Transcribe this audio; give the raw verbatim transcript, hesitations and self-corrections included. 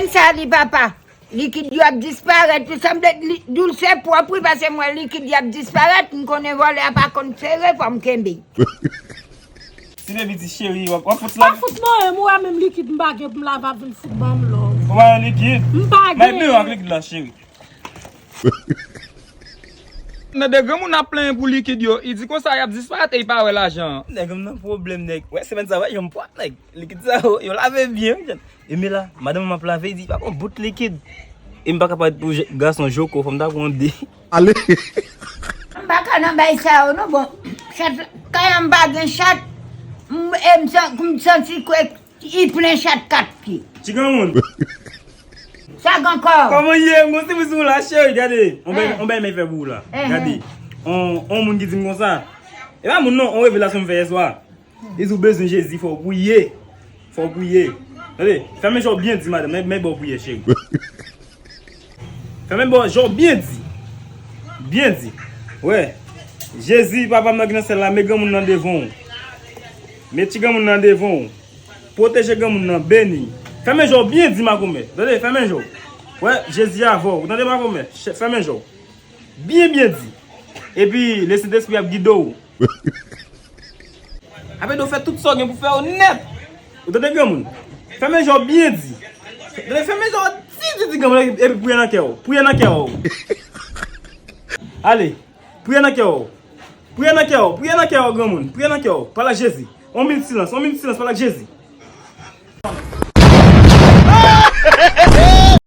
Sa li papa. Likid yo ap disparèt. Li sanble li, Dulce pwòp wi, paske m wè likid yo ap disparèt. M konnen vòlè a pa konn sere, fò m kenbe. Si baby di cheri, w ap, w ap fout la. Pa fout mwen, m wè menm likid m pa gen pou m lave ap vin fout ban m love. Ou pa gen likid? M pa gen. Mwen ak likid la, cheri. Nan de granmoun ap plenyen pou likid yo, li di konsa y ap disparèt e li pa wè lajan an. Nèg, m nan pwoblèm, nèg. Wè, semèn sa, wè, jan m pwòp, nèg. Likid sa yo, yo lave byen, wi, John. E men la, madanm m ap lave, li di, "Pa gon bout likid." E m pa ka parèt pou je-, gason joko, fò m ta pran de. Ale. M pa ka nan bay sa yo, non, bon. Chat, kay an m pa gen chat. M, e m san-, m santi ke li plen chat kat pye. Ti granmoun. Sa k ankò? Kòman ye? M gon sipriz pou ou la, cheri, gade. On bay, on bay mwen fè pou ou la. Gade. On, on moun ki di m konsa. E pa moun non, on revelasyon m fè yè swa. Li di ou bezwen Jezi, fò w priye. Fò w priye. Tande, fèmen je w byen di, madanm, men, men ba w priyè, cheri. Fèmen je w byen di. Byen di. Wè. Jezi, papa m nan ki nan syèl la, met granmoun nan devan w. Met ti granmoun nan devan w. Pwoteje granmoun nan, beni. Fèmen je w byen di, makomè. Tande, fèmen je w. Wè, Jezi avè w. Ou tande, makomè? Fèmen je w. Byen, byen di. Epi, Lesentespri ap gide w. Ap ede w fè tout sa w gen pou fè yo nèt. Ou tande, granmoun? Fèmen je w byen di. Tande, fèmen je w di, di, di, granmoun, epi priye nan kè w. Priye nan kè w. Ale, priye nan kè w. Priye nan kè w. Priye nan kè w, granmoun. Priye nan kè w. Pale ak Jezi. On minit silans. On minit silans. Pale ak Jezi.